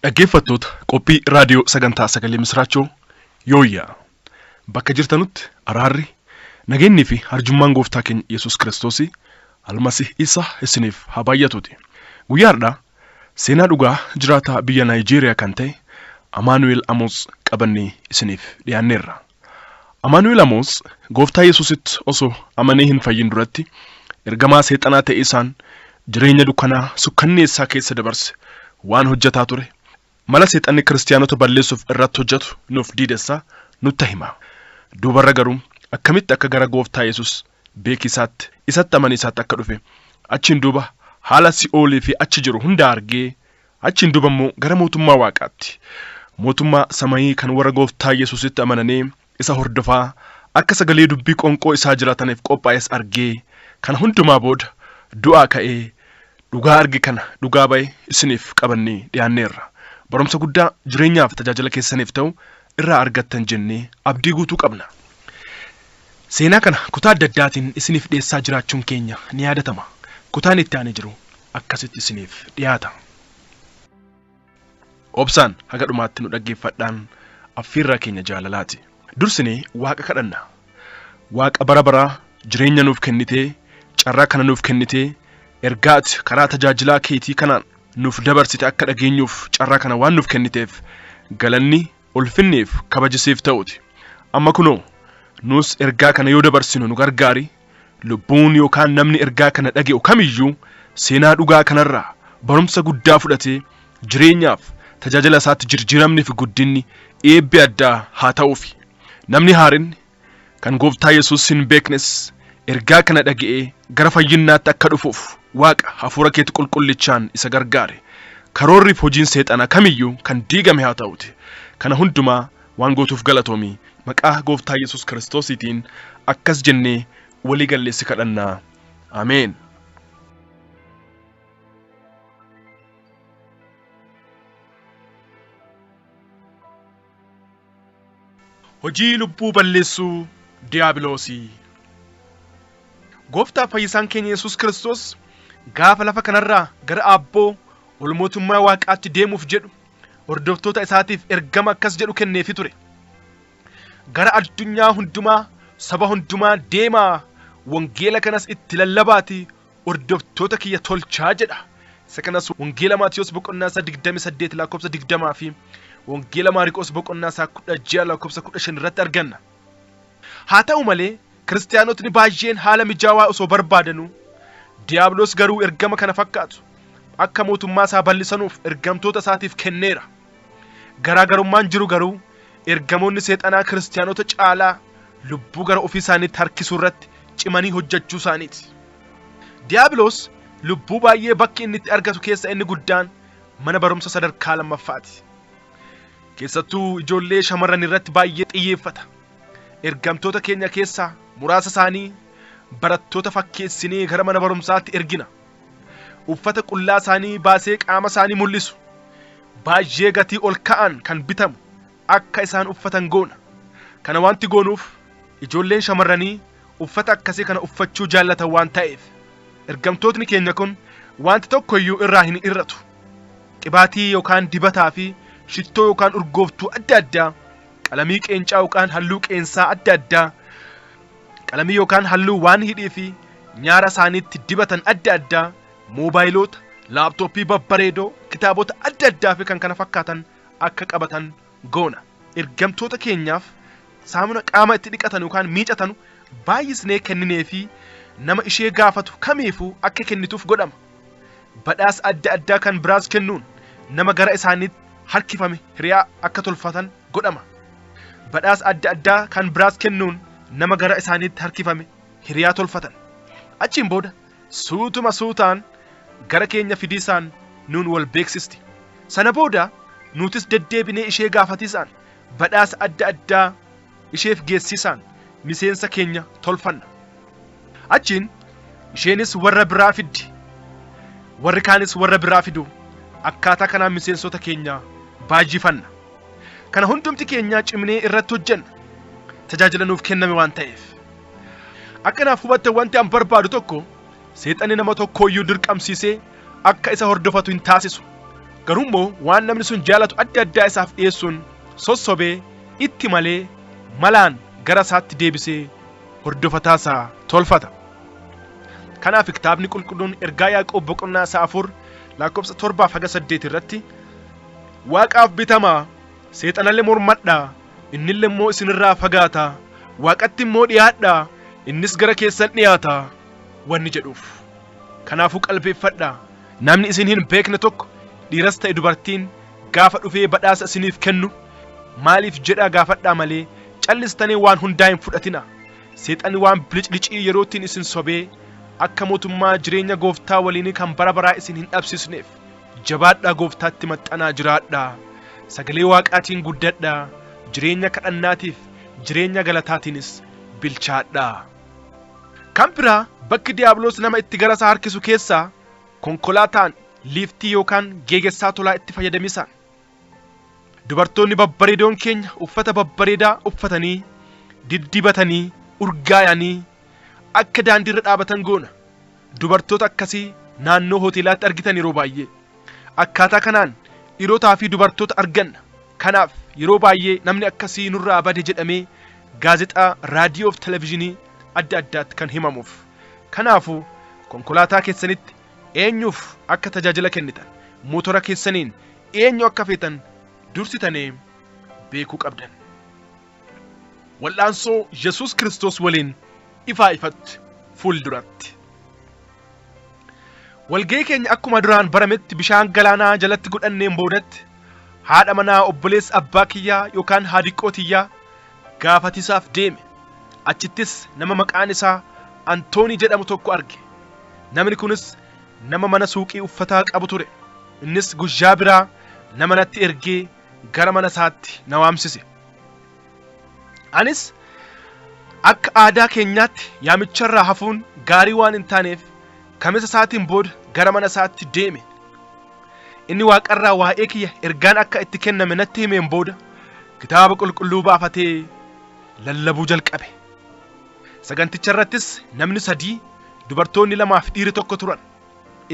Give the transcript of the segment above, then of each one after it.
Dhaggeeffattoota qophii raadiyoo sagantaa sagalee misraachoo yooyyaa bakka jirtanutti araarri nageenyii fi arjummaan gooftaa keenya Yesuus Kiristoos almasih isa isiniif haa baay'atuuti. Guyyaa har'aa seenaa dhugaa jiraataa biyya Naayijeeriyaa kan ta'e Amaanu'el Amoos qabannee isiniif dhiyaanneerra. Amaanu'el Amoos gooftaa Yesuusitti osoo amanee hin fayyin duratti ergamaa seexanaa ta'e isaan jireenya dukkanaa sukkanneessaa keessa dabarse waan hojjetaa ture mala seexanni kiristiyaanota balleessuuf irratti hojjetu nuuf diidessaa nutti hima. Duubarra garuu akkamitti akka gara gooftaa Yesuus beekisaatti isatti amaniisaatti akka dhufe achiin duuba haala si'oolii fi achi jiru hunda argee achiin duuba immoo gara mootummaa waaqaatti mootummaa samayii kan warra gooftaa Yesuusitti amananii isa hordofaa akka sagalee dubbii qoonqoo isaa jiraataniif qophaa'es argee kana hundumaa booda du'aa ka'ee dhugaa arge kana dhugaa ba'e isiniif qabannee dhiyaanneerra. Barumsa guddaa jireenyaaf tajaajila keessaniif ta'u irraa argattan jennee abdii guutuu qabna. Seenaa kana kutaa adda addaatiin isiniif dhiyeessaa jiraachuun keenya ni yaadatama. Kutaan itti aanee jiru akkasitti isiniif dhiyaata. Obsaan haga dhumaatti nu dhaggeeffadhaan affiirraa keenya jaalalaati. Dursinee Waaqa kadhanna. Waaqa bara baraa jireenya nuuf kennitee, carraa kana nuuf kennitee, ergaa ati karaa tajaajilaa keetii kanaan nuuf dabarsite akka dhageenyuuf carraa kana waan nuuf kenniteef galanni ulfinniif kabajisiif ta'uti. Amma kunoo nus ergaa kana yoo dabarsinu nu gargaari lubbuun yookaan namni ergaa kana dhaga'u kamiyyuu seenaa dhugaa kanarraa barumsa guddaa fudhatee jireenyaaf tajaajila isaatti jijjiiramni fi guddinni eebbi addaa haa ta'uufi. Namni haarinni kan gooftaa Yesuus hin beeknes ergaa kana dhaga'ee gara fayyinnaatti akka dhufuuf Waaqa hafuura keeti qulqullichaan isa gargaare. Karoorriif hojiin seexanaa kamiyyuu kan diigame haa ta'uti. Kana hundumaa waan gootuuf galatoomi. Maqaa gooftaa Yesuus Kiristoosiitiin akkas jennee walii galleessi kadhannaa. Ameen. Hojii lubbuu balleessuu Diyaabiloosii. Gooftaa fayyisaan keenya Yesuus Kiristoos gaafa lafa kanarraa gara aabboo ol mootummaa waaqaatti deemuuf jedhu hordoftoota isaatiif ergama akkas jedhu kenneefi ture. Gara addunyaa hundumaa saba hundumaa deemaa wangeela kanas itti lallabaatii hordoftoota kiyya tolchaa jedha. Isa kanas wangeela Maatiyos boqonnaa isaa 28 lakkoofsa 20 fi wangeela Maariqos boqonnaa isaa 16 lakkoofsa 15 irratti arganna. Haa ta'u malee kiristiyaanotni baay'een haala mijaawaa osoo barbaadanuu Diiyaabiloos garuu ergama kana fakkaatu akka mootummaa isaa bal'isanuuf ergamtoota isaatiif kenneera. Garaagarummaan jiru garuu ergamoonni seexanaa kiristiyaanota caalaa lubbuu gara ofii isaaniitti harkisuu irratti cimanii hojjechuu isaaniiti. Diiyaabiloos lubbuu baay'ee bakki inni itti argatu keessa inni guddaan mana barumsa sadarkaa lammaffaati. Keessattuu ijoollee shamarran irratti baay'ee xiyyeeffata. Ergamtoota keenya keessaa muraasa isaanii barattoota fakkeessinee gara mana barumsaatti ergina. Uffata qullaa isaanii baasee qaama isaanii mul'isu. Baay'ee gatii ol ka'an kan bitamu akka isaan uffatan goona. Kana wanti goonuuf ijoolleen shamarranii uffata akkasii kana uffachuu jaallatan waan ta'eef. Ergamtootni keenya kun wanti tokko iyyuu irraa hin irratu. Qibaatii yookaan dibataa fi shittoo yookaan urgooftuu adda addaa, qalamii qeencaa yookaan halluu qeensaa adda addaa, qalamii yookaan halluu waan hidhii fi nyaara isaaniitti dibatan adda addaa, moobaayiloota, laaptooppii babbareedoo, kitaabota adda addaa fi kan kana fakkaatan akka qabatan goona. Ergamtoota keenyaaf saamuna qaama itti dhiqatan yookaan miicatanu baay'isnee kenninee fi nama ishee gaafatu kamiifuu akka kennituuf godhama. Badhaasa adda addaa kan biraas kennuun nama gara isaaniitti harkifame hiriyaa akka tolfatan godhama. Badhaasa adda addaa kan biraas kennuun nama gara isaaniitti harkifame hiriyaa tolfatan. Achiin booda suutuma suutaan gara keenya fidiisaan nuun wal beeksisti. Sana booda nutis deddeebinee ishee gaafatiisaan badhaasa adda addaa isheef geessisaan miseensa keenya tolfanna. Achiin isheenis warra biraa fiddi. Warri kaanis warra biraa fidu. Akkaataa kanaan miseensota keenya baay'ifanna. Kana hundumti keenya cimnee irratti hojjenna. Tajaajila nuuf kenname waan ta'eef. Akka naaf hubatte wanti an barbaadu tokko seexanni nama tokkooyyuu dirqamsiisee akka isa hordofatu hin taasisu. Garuu immoo waan namni sun jaalatu adda addaa isaaf dhiyeessuun sossobee itti malee malaan gara isaatti deebisee hordofataa isaa tolfata. Kanaaf kitaabni qulqulluun ergaa Yaaqoob boqonnaa isaa 4 lakkoofsa 7 haga 8 irratti Waaqaaf bitamaa, seexanallee mormadhaa, innillee immoo isinirraa fagaataa, Waaqatti immoo dhiyaadhaa, innis gara keessan dhiyaataa wanni jedhuuf. Kanaafuu qalbeeffadhaa, namni isin hin beekne tokko dhiiras ta'e dubartiin gaafa dhufee badhaasa isiniif kennu maaliif jedhaa gaafadhaa malee callistanii waan hundaa hin fudhatina. Seexanni waan biliclicii yerootiin isin sobee akka mootummaa jireenya gooftaa waliinii kan bara baraa isin hin dhabsiisneef jabaadhaa, gooftaatti maxxanaa jiraadhaa, sagalee waaqaatiin guddadhaa, jireenya kadhannaatiif jireenya galataatiinis bilchaadhaa. Kan biraa bakki diiyaabiloos nama itti gara isaa harkisu keessaa konkolaataan liiftii yookaan geegessaa tolaa itti fayyadamisaan. Dubartoonni babbareedoon keenya uffata babbareedaa uffatanii, diddibatanii, urgaayanii akka daandiirra dhaabatan goona. Dubartoota akkasii naannoo hoteelaatti argitan yeroo baay'ee. Akkaataa kanaan dhiirotaa fi dubartoota arganna. Kanaaf yeroo baay'ee namni akkasii nurraa bade jedhamee gaazexaa, raadiyoo fi televezyiinii adda addaatti kan himamuuf. Kanaafuu konkolaataa keessanitti eenyuuf akka tajaajila kennitan, motora keessaniin eenyu akka feetan dursitanii beekuu qabdan. Wal'aansoo Yesuus Kiristoos waliin ifaa ifatti fuulduratti. Walga'ii keenya akkuma duraan barametti bishaan galaanaa jalatti godhanneen boodatti haadha manaa obboleessa abbaa kiyyaa yookaan haadiqqoo tiyyaa gaafatisaaf deeme. Achittis nama maqaan isaa Antoonii jedhamu tokko arge. Namni kunis nama mana suuqii uffataa qabu ture. Innis guyyaa biraa nama natti ergee gara mana isaatti na waamsise. Anis akka aadaa keenyaatti yaamicharraa hafuun gaarii waan hin taaneef kamisa isaatiin booda gara mana isaatti deeme. Inni waaqarraa waa'ee kiyya ergaan akka itti kenname natti himeen booda kitaaba qulqulluu baafatee lallabuu jalqabe. Saganticha irrattis namni 3, dubartoonni 2 fi dhiirri 1 turan.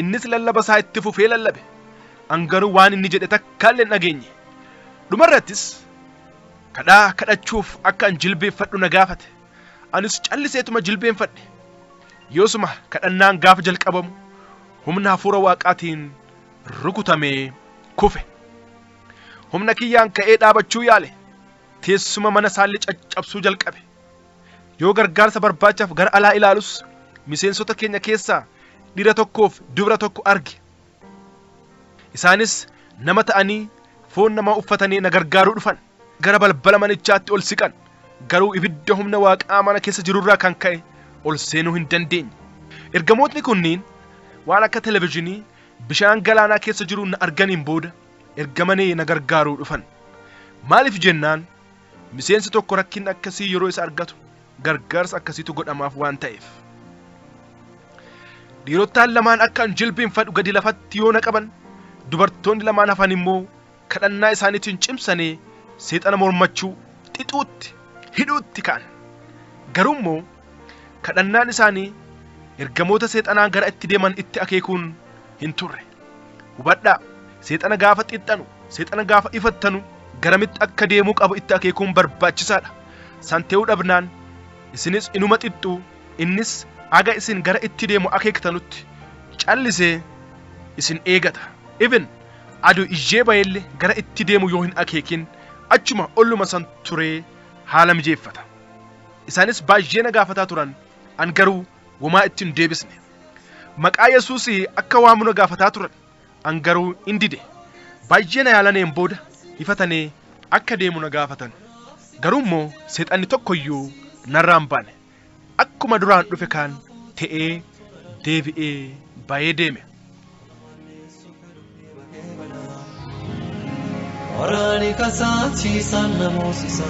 Innis lallaba isaa itti fufee lallabe. An garuu waan inni jedhe takkaallee hin dhageenye. Dhumarrattis kadhaa kadhachuuf akka an jilbeeffadhu na gaafate. Anis calliseetuma jilbeenfadhe. Yoosuma kadhannaan gaafa jalqabamu humna hafuura waaqaatiin rukutamee kufe. Humna kiyyaan ka'ee dhaabachuu yaale. Teessuma mana isaallee caccabsuu jalqabe. Yoo gargaarsa barbaachaaf gara alaa ilaalus miseensota keenya keessaa dhiira tokkoof dubra tokko arge. Isaanis nama ta'anii foon namaa uffatanii na gargaaruu dhufan. Gara balbala manichaatti ol siqan. Garuu ibidda humna waaqaa mana keessa jirurraa kan ka'e ol seenuu hin dandeenye. Ergamootni kunniin waan akka televezyiinii bishaan galaanaa keessa jiru na arganiin booda ergamanii na gargaaruu dhufan. Maaliif jennaan miseensi tokko rakkinni akkasii yeroo isa argatu gargaarsa akkasiitu godhamaaf waan ta'eef. Dhiirottaan lamaan akka an jilbeenfadhu gadi lafatti yoo na qaban, dubartoonni lamaan hafan immoo kadhannaa isaaniitiin cimsanii seexana mormachuu, xixuutti, hidhuutti ka'an. Garuu immoo kadhannaan isaanii ergamoota seexanaa gara itti deeman itti akeekuun hin turre. Hubadhaa, seexana gaafa xixxanu, seexana gaafa ifattanu garamitti akka deemuu qabu itti akeekuun barbaachisaadha. San ta'uu dhabnaan isinis inuma xixxu, innis aga isin gara itti deemu akeektanutti callisee isin eegata. Even aduu iyyee ba'ellee gara itti deemu yoo hin akeekin achuma olluma san turee haala mijeeffata. Isaanis baay'ee na gaafataa turan, an garuu womaa itti hin deebisne. Maqaa Yesuus akka waamu na gaafataa turan, an garuu hin dide. Baay'ee na yaalaneen booda ifatanii akka deemu na gaafatan. Garuu immoo seexanni tokkoyyuu narraa hin baane. Akkuma duraan dhufe kaan ta'ee deebi'ee bayee deeme. Waraani kasaachiisaan namoosisa.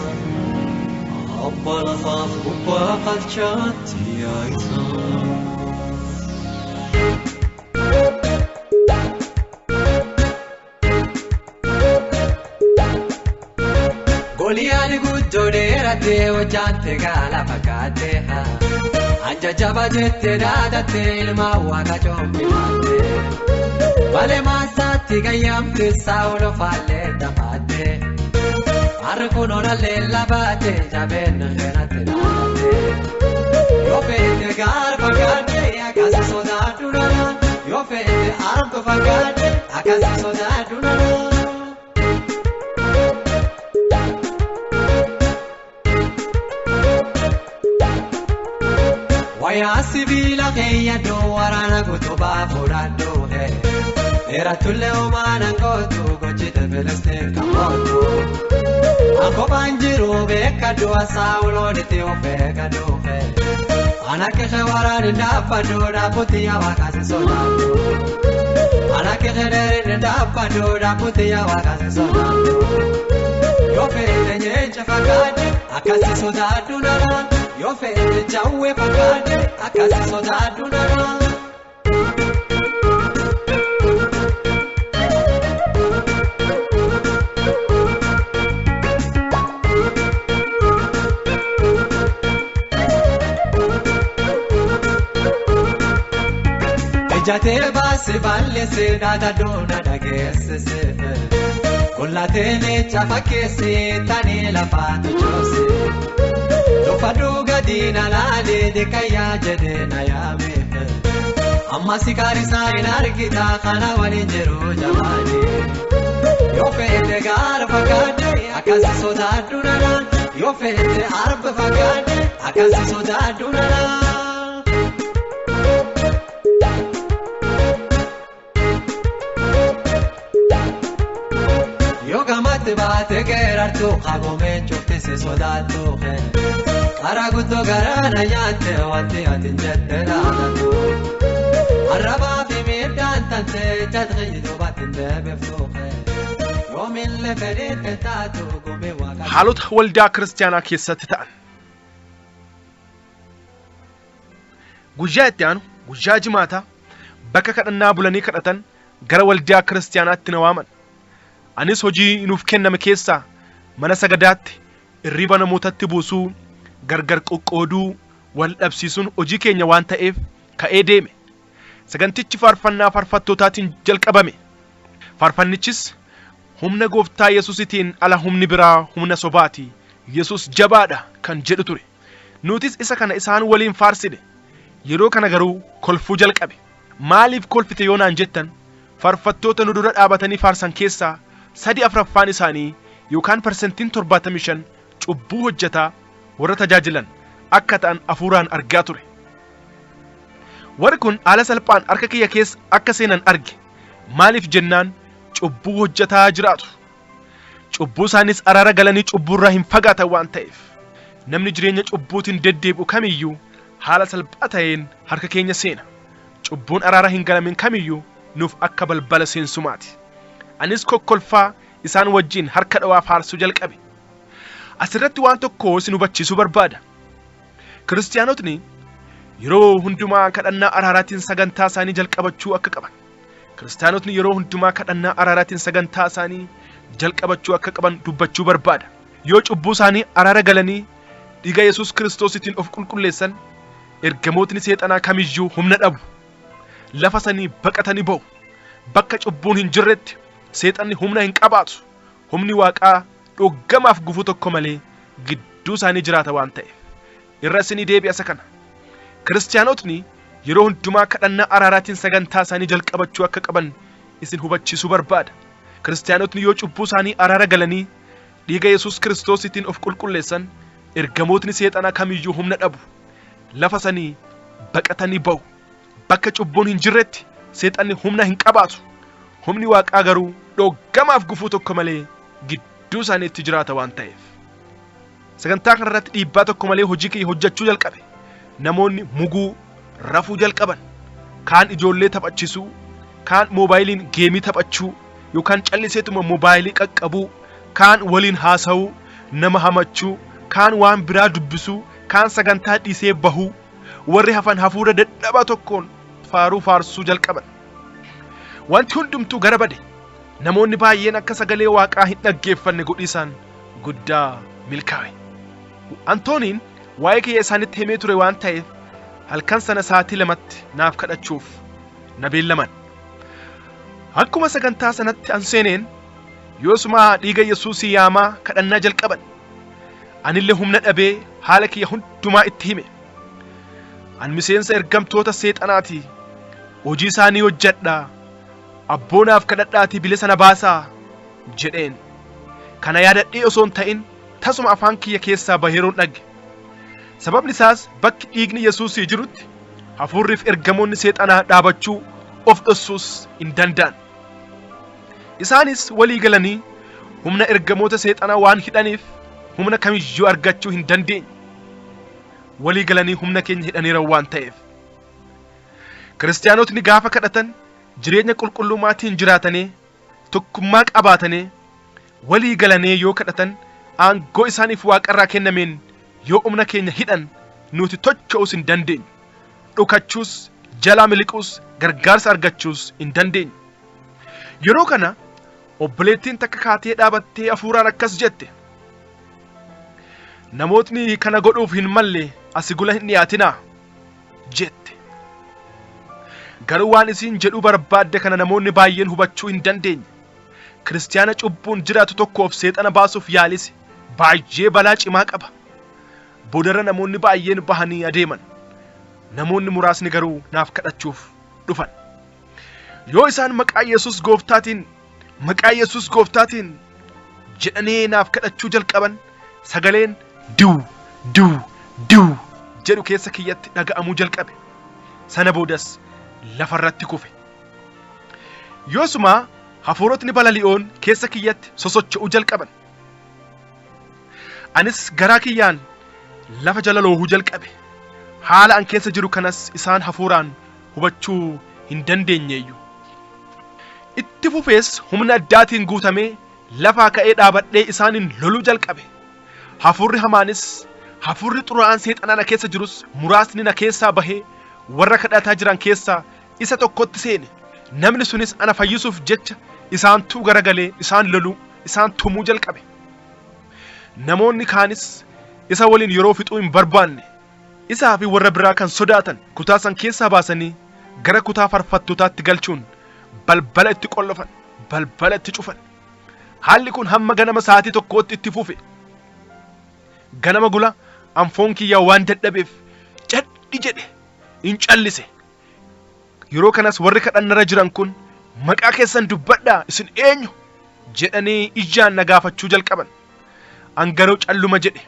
Abbaa lafaaf gubbaa qalchaatti yaa'isa. Goliyaan guddoo dheerattee hojjaatte gaala fakkaatte haa. Anjajjaba jettee daadattee ilma waaqa coombifaatte. Malee maasaatti. natti gayyamte saawulo faallee taphaatte. Harkuun onallee labaate jabeen keenatti dhaabate. Yoo feete gaar fagaadhe akkasi sodaadhu nana. Yoo feete arba fagaadhe akkasi sodaadhu nana. Wayaa sibiila keeyyadhu waraana kutubaa fudhadhu. Dheeratullee homaan angootu gochite filistiin kan mootu. Ankobaan jiru beekadhu saawuloon itti of eegadhu. Ana kehe waraani dhaabbadhu dhaabbutti yaa waaqaasi sodaadhu. Ana kehe dheerinni dhaabbadhu dhaabbutti yaa waaqaasi sodaadhu. Yoo feete nyeencha fakkaadhe akkasi sodaadhu nana. Yoo feete jawwee fakkaadhe akkasi sodaadhu nana. Ejjatee baasii balleessee dhaadadhoo na dhageessise. Gollatee leenca fakkeessee tanii lafaa tochoose. Dhufa gadi na laalee dhiqayyaa jedhee na yaame. Amma sikaarisaa hin argita kana waliin jiru jabaane. Yoo feete gaara fakkaadhe akkasi sodaadhu nana. Yoo feete arba fakkaadhe akkasi sodaadhu nana. Yoo gamatti baate geerartu qaboomee cuftisi sodaattu. Karaa guddoo garaana nyaatte wanti ati jette laatatu. Arrabaa fi miidhaan tante jadhii duubatti hin deebiftu. Yoomillee fedhiitte taatu gumii waaqa. Haalota waldaa kiristaanaa keessatti ta'an. Guyyaa itti aanu guyyaa jimaataa bakka kadhannaa bulanii kadhatan gara waldaa kiristaanaatti na waaman. Anis hojii nuuf kenname keessaa mana sagadaatti irriba namootatti buusuu, gargar qoqqooduu, wal dhabsiisuun hojii keenya waan ta'eef ka'ee deeme. Sagantichi faarfannaa faarfattootaatiin jalqabame. Faarfannichis humna gooftaa Yesuusitiin ala humni biraa humna sobaati. Yesuus jabaadha kan jedhu ture. Nutis isa kana isaan waliin faarsine. Yeroo kana garuu kolfuu jalqabe. Maaliif kolfite yoo naan jettan faarfattoota nu dura dhaabatanii faarsan keessaa 3/4 isaanii yookaan 75% cubbuu hojjetaa warra tajaajilan akka ta'an hafuuraan argaa ture. Warri kun haala salphaan harka kiyya keessa akka seenan arge. Maaliif jennaan cubbuu hojjetaa jiraatu. Cubbuu isaanis araara galanii cubbuurraa hin fagaatan waan ta'eef. Namni jireenya cubbuutiin deddeebi'u kamiyyuu haala salphaa ta'een harka keenya seena. Cubbuun araara hin galamin kamiyyuu nuuf akka balbala seensumaati. Anis kokkolfaa isaan wajjin harka dhawaa faarsuu jalqabe. Asirratti waan tokko isin hubachiisuu barbaada. Kiristaanotni yeroo hundumaa kadhannaa araaraatiin sagantaa isaanii jalqabachuu akka qaban. Kiristaanotni yeroo hundumaa kadhannaa araaraatiin sagantaa isaanii jalqabachuu akka qaban dubbachuu barbaada. Yoo cubbuu isaanii araara galanii dhiiga Yesuus Kiristoositiin of qulqulleessan ergamootni seexanaa kamiyyuu humna dhabu. Lafa sanii baqatanii ba'u. Bakka cubbuun hin jirretti seexanni humna hin qabaatu. Humni waaqaa dhoggamaaf gufuu tokko malee gidduu isaanii jiraata waan ta'eef. Irra isinii deebi'a isa kana. Kiristaanotni yeroo hundumaa kadhannaa araaraatiin sagantaa isaanii jalqabachuu akka qaban isin hubachiisuu barbaada. Kiristaanotni yoo cubbuu isaanii araara galanii dhiiga Yesuus Kiristoositiin of qulqulleessan ergamootni seexanaa kamiyyuu humna dhabu. Lafa sanii baqatanii ba'u. Bakka cubbuun hin jirretti seexanni humna hin qabaatu. Humni waaqaa garuu dhoggamaaf gufuu tokko malee gidduu isaaniitti jiraata waan ta'eef. Sagantaa kanarratti dhiibbaa tokko malee hojii kiyya hojjechuu jalqabe. Namoonni muguu rafuu jalqaban. Kaan ijoollee taphachiisuu, kaan moobaayiliin geemii taphachuu yookaan calliseetuma moobaayilii qaqqabuu, kaan waliin haasa'uu, nama hamachuu, kaan waan biraa dubbisuu, kaan sagantaa dhiisee bahuu, warri hafan hafuura dadhabaa tokkoon faaruu faarsuu jalqaban. Wanti hundumtuu gara bade. Namoonni baay'een akka sagalee waaqaa hin dhaggeeffanne godhiisaan guddaa milkaa'e. Antooniin waa'ee kiyya isaanitti himee ture waan ta'eef halkan sana sa'aatii 2tti naaf kadhachuuf na beellaman. Akkuma sagantaa sanatti an seeneen yoosumaa dhiiga Yesuusii yaamaa kadhannaa jalqaban. Anillee humna dhabee haala kiyya hundumaa itti hime. An miseensa ergamtoota seexanaati. Hojii isaanii hojjedhaa. Abboonaaf kadhadhaatii bilisa na baasaa jedheen. Kana yaadadhee osoo hin ta'in tasuma afaan kiyya keessaa baheeroon dhagge. Sababni isaas bakki dhiigni Yesuusii jirutti hafuurriif ergamoonni seexanaa dhaabachuu of dhossuus hin danda'an. Isaanis walii galanii humna ergamoota seexanaa waan hidhaniif humna kamiyyuu argachuu hin dandeenye. Walii galanii humna keenya hidhaniiran waan ta'eef. Kiristaanotni gaafa kadhatan jireenya qulqullummaatiin jiraatanii tokkummaa qabaatanii walii galanii yoo kadhatan aangoo isaaniif waaqarraa kennameen yoo humna keenya hidhan nuti tocho'uus hin dandeenyu. Dhokachuus, jalaa miliquus, gargaarsa argachuus hin dandeenyu. Yeroo kana obboleettiin takka kaatee dhaabattee hafuuraan akkas jette. Namootni kana godhuuf hin malle asi gula hin dhiyaatinaa jette. Garuu waan isiin jedhuu barbaadde kana namoonni baay'een hubachuu hin dandeenye. Kiristaana cubbuun jiraatu tokkoof seexana baasuuf yaalise baay'ee balaa cimaa qaba. Boodarra namoonni baay'een bahanii adeeman. Namoonni muraasni garuu naaf kadhachuuf dhufan. Yoo isaan maqaa Yesuus gooftaatiin maqaa Yesuus gooftaatiin jedhanii naaf kadhachuu jalqaban sagaleen diw diw diw jedhu keessa kiyyatti dhaga'amuu jalqabe. Sana boodas lafarratti kufe. Yoosumaa hafuurotni balali'oon keessa kiyyatti sosocho'uu jalqaban. Anis garaa kiyyaan lafa jala loohuu jalqabe. Haala an keessa jiru kanas isaan hafuuraan hubachuu hin dandeenyeeyyu. Itti fufees humna addaatiin guutamee lafaa ka'ee dhaabadhee isaaniin loluu jalqabe. Hafuurri hamaanis hafuurri xuraa'aan seexanaa na keessa jirus muraasni na keessaa bahee warra kadhataa jiran keessaa isa tokkotti seene. Namni sunis ana fayyisuuf jecha isaantuu garagalee isaan loluu isaan tumuu jalqabe. Namoonni kaanis isa waliin yeroo fixuu hin barbaanne. Isaa fi warra biraa kan sodaatan kutaa san keessaa baasanii gara kutaa farfattootaatti galchuun balbala itti qollofan, balbala itti cufan. Haalli kun hamma ganama sa'aatii tokkootti itti fufe. Ganama gula an foon kiyyaa waan dadhabeef cadhi jedhe in callise. Yeroo kanas warri kadhannarra jiran kun maqaa keessan dubbadhaa isin eenyu jedhanii ijaan na gaafachuu jalqaban. An garuu calluma jedhe.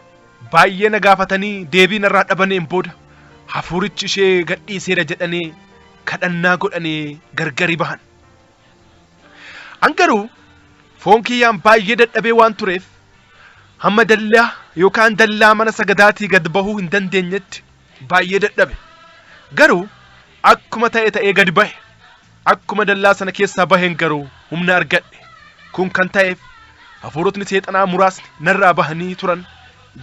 Baay'ee na gaafatanii deebii narraa dhabaneen booda hafuurichi ishee gadhiiseera jedhanii kadhannaa godhanii gargari bahan. An garuu foon kiyyaan baay'ee dadhabee waan tureef hamma dallaa yookaan dallaa mana sagadaatii gad bahuu hin dandeenyetti baay'ee dadhabe. Garuu akkuma ta'e ta'ee gad bahe. Akkuma dallaa sana keessaa baheen garuu humna argadhe. Kun kan ta'eef hafuurotni seexanaa muraasni narraa bahanii turan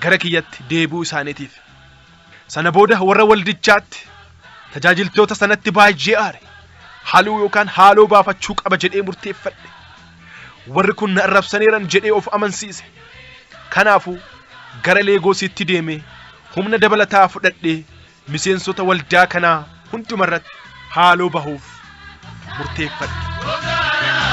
gara kiyyatti deebi'uu isaaniitiif. Sana booda warra waldichaatti tajaajiltoota sanatti baay'ee aare. Haluu yookaan haaloo baafachuu qaba jedhee murteeffadhe. Warri kun na arrabsaniiran jedhee of amansiise. Kanaafuu gara Leegoositti deemee humna dabalataa fudhadhee miseensota waldaa kanaa hundumarratti haaloo bahuuf murteeffadhe.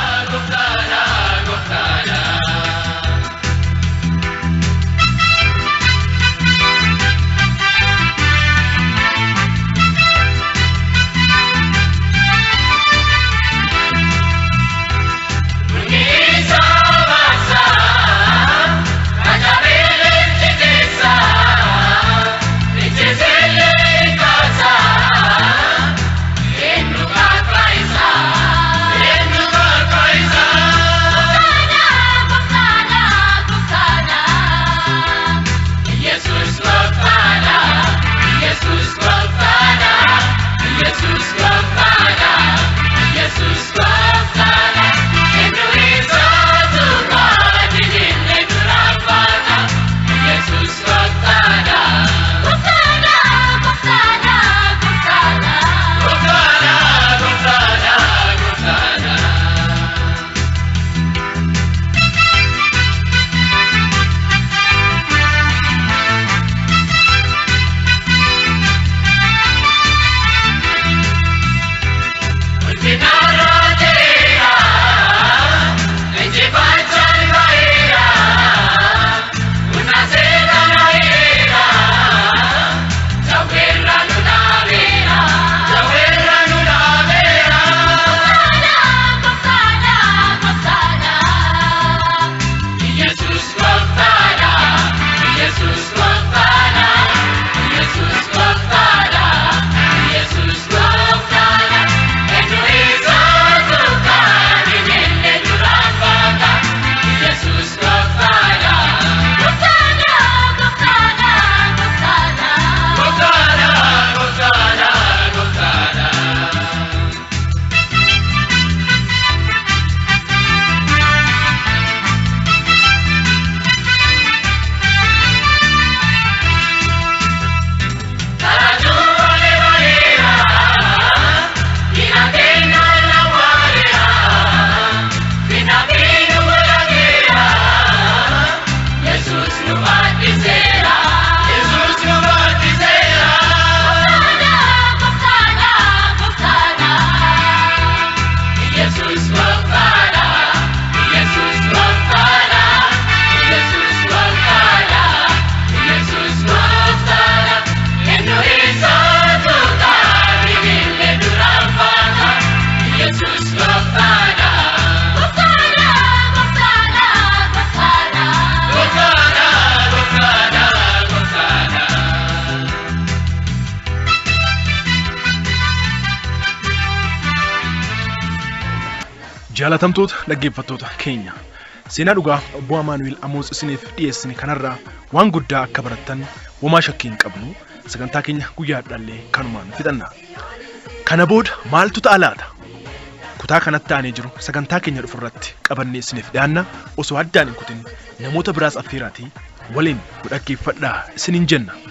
Gooftaadha, Yesuus Gooftaadha, Yesuus Gooftaadha, Yesuus Gooftaadha. Eenyu isa tuuta bilbilee duraan faata. Yesuus Gooftaadha. Gooftaadha, Gooftaadha, Gooftaadha. Gooftaadha, Gooftaadha, Gooftaadha. Jaalatamtoota dhaggeeffattoota keenya seenaa dhugaa obbo Amaanu'el Amoos isiniif dhiyeessine kanarraa waan guddaa akka barattan homaa shakkii hin qabnu sagantaa keenya guyyaa har'aallee kanumaan fixanna. Kana booda maaltu ta'a laata? Kutaa kanatti aanee jiru sagantaa keenya dhufurratti qabannee isiniif dhiyaanna osoo addaan hin kutin namoota biraas affeeraatii waliin nu dhaggeeffadhaa isiniin jenna.